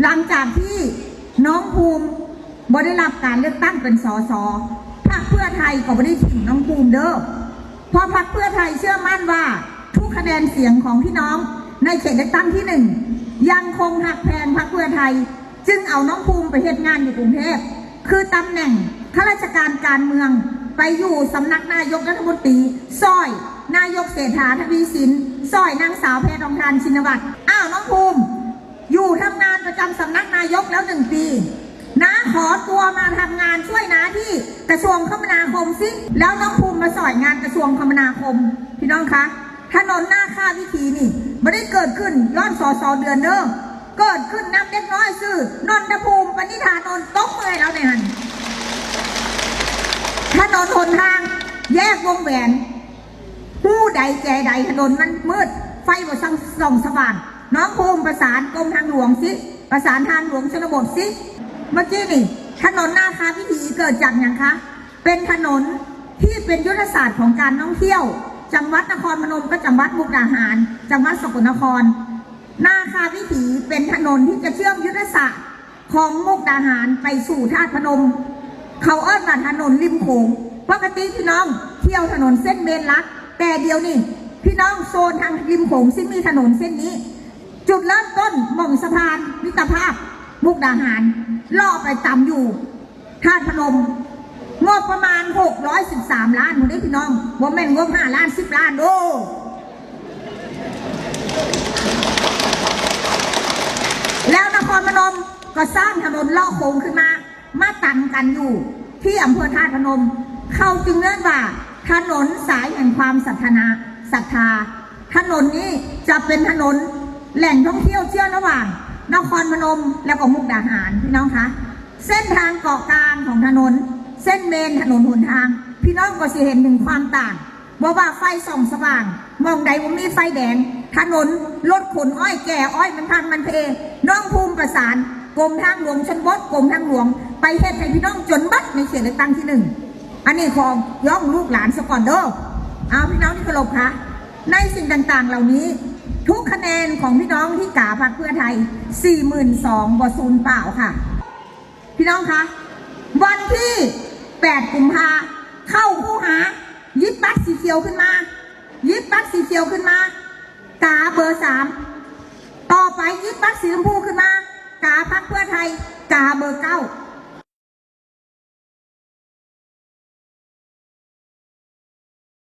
ຫຼັງຈາກທີ່ນ້ອງພູມບໍ່ໄດ້ຮັບການເລືອກຕັ້ງເປັນ ສສ ພັກເພື່ອໄທກໍບໍ່ໄດ້ຖິ້ມນ້ອງພູມເດີ້ ເພາະພັກເພື່ອໄທເຊື່ອໝັ້ນວ່າທຸກຄະແນນສຽງຂອງພີ່ນ້ອງໃນເຂດເລືອກຕັ້ງທີໜຶ່ງ ຍັງຄົງຮັກແພງພັກເພື່ອໄທ ຈຶ່ງເອົານ້ອງພູມໄປເຮັດງານຢູ່ກຸງເທບ ຄືຕຳແໜ່ງຂ້າລາຊະການການເມືອງ ໄປຢູ່ສຳນັກນາຍົກລັດຖະມົນຕີ ຊ່ອຍນາຍົກເສດຖາ ທະວີສິນ ຊ່ອຍນາງສາວແພທອງທານ ຊິນນະວັດ. ອ້າວ ນ້ອງພູມ ຢູ່ທຳງານປະຈຳສຳນັກນາຍົກແລ້ວໜຶ່ງປີ ນ້າຂໍຕົວມາທຳງານຊ່ວຍນ້າທີ່ກະຊວງຄະມະນາຄົມຊິ ແລ້ວນ້ອງພູມມາຊ່ອຍງານກະຊວງຄະມະນາຄົມ ພີ່ນ້ອງຄະ ຖະໜົນນາຄາວິຖີນີ້ບໍ່ໄດ້ເກີດຂຶ້ນຍ້ອນ ສສ ເດືອນເດີ້ ເກີດຂຶ້ນນຳເດັກນ້ອຍຊື່ ນົນທະພູມ ປະນິດຖານົນ ຕົບມືໃຫ້ລາວແດ່ຫັ້ນ ຖະໜົນຫົນທາງແຍກວົງແຫວນ ຮູໃດແຈໃດ ຖະໜົນມັນມືດ ໄຟບໍ່ສ່ອງສະຫວ່າງ ນ້ອງພູມປະສານກົມທາງຫຼວງຊິ ປະສານທາງຫຼວງຊົນນະບົດຊິ. ເມື່ອກີ້ນີ້ ຖະໜົນນາຄາວິຖີເກີດຈາກຫຍັງຄະ? ເປັນຖະໜົນທີ່ເປັນຍຸດທະສາດຂອງການທ່ອງທ່ຽວ ຈັງຫວັດນະຄອນພະນົມກັບຈັງຫວັດມຸກດາຫານ ຈັງຫວັດສະກົນນະຄອນ. ນາຄາວິຖີເປັນຖະໜົນທີ່ຈະເຊື່ອມຍຸດທະສາດຂອງມຸກດາຫານໄປສູ່ທາດພະນົມ ເຂົາເອີ້ນວ່າຖະໜົນລິມໂຂງ. ປົກກະຕິພີ່ນ້ອງທ່ຽວຖະໜົນເສັ້ນເມນຫຼັກ ແຕ່ດຽວນີ້ພີ່ນ້ອງໂຊນທາງລິມໂຂງຊິມີຖະໜົນເສັ້ນນີ້. ຈຸດເລີ່ມຕົ້ນໝ່ອງສະພານມິດຕະພາບມຸກດາຫານ ເລາະໄປຕຳຢູ່ ທາດພະນົມ ງົບປະມານຫົກຮ້ອຍສິບສາມລ້ານພຸ້ນເດ້ພີ່ນ້ອງ ບໍ່ແມ່ນງົບຫ້າລ້ານສິບລ້ານໂດ. ແລ້ວນະຄອນພະນົມກໍສ້າງຖະໜົນເລາະໂຂງຂຶ້ນມາ ມາຕັນກັນຢູ່ທີ່ອຳເພີທາດພະນົມ ເຂົາຈຶ່ງເອີ້ນວ່າຖະໜົນສາຍແຫ່ງຄວາມສັດທະນາ ສັດທາ. ຖະໜົນນີ້ຈະເປັນຖະໜົນແຫຼ່ງທ່ອງທ່ຽວເຊື່ອມລະຫວ່າງນະຄອນພະນົມ ແລ້ວກໍມຸກດາຫານ ພີ່ນ້ອງຄະ. ເສັ້ນທາງເກາະກາງຂອງຖະໜົນ ເສັ້ນເມນຖະໜົນຫົນທາງ ພີ່ນ້ອງກໍຊິເຫັນເຖິງຄວາມຕ່າງ ບໍ່ວ່າໄຟສ່ອງສະຫວ່າງ ໝ່ອງໃດບໍ່ມີໄຟແດງ ຖະໜົນ ລົດຂົນອ້ອຍແກ່ອ້ອຍມັນພັງມັນເພ ນ້ອງພູມປະສານ ກົມທາງຫຼວງຊົນນະບົດ ກົມທາງຫຼວງ ໄປເຮັດໃຫ້ພີ່ນ້ອງຈົນເບິດໃນເຂດເລືອກຕັ້ງທີໜຶ່ງ. ອັນນີ້ຂໍຮ້ອງລູກຫຼານສາກ່ອນເດີ້. ເອົາ ພີ່ນ້ອງທີ່ເຄົາລົບຄະ ໃນສິ່ງຕ່າງໆເຫຼົ່ານີ້ ທຸກຄະແນນຂອງພີ່ນ້ອງທີ່ກາພັກເພື່ອໄທ ສີ່ໝື່ນສອງ ບໍ່ສູນເປົ່າຄ່ະ. ພີ່ນ້ອງຄະ ວັນທີແປດກຸມພາ ເຂົ້າຄູຫາ ຫຍິບບັດສີຂຽວຂຶ້ນມາ ຫຍິບບັດສີຂຽວຂຶ້ນມາ ກາເບີສາມ ຕໍ່ໄປຫຍິບບັດສີຊົມພູຂຶ້ນມາ ກາພັກເພື່ອໄທ ກາເບີເກົ້າ.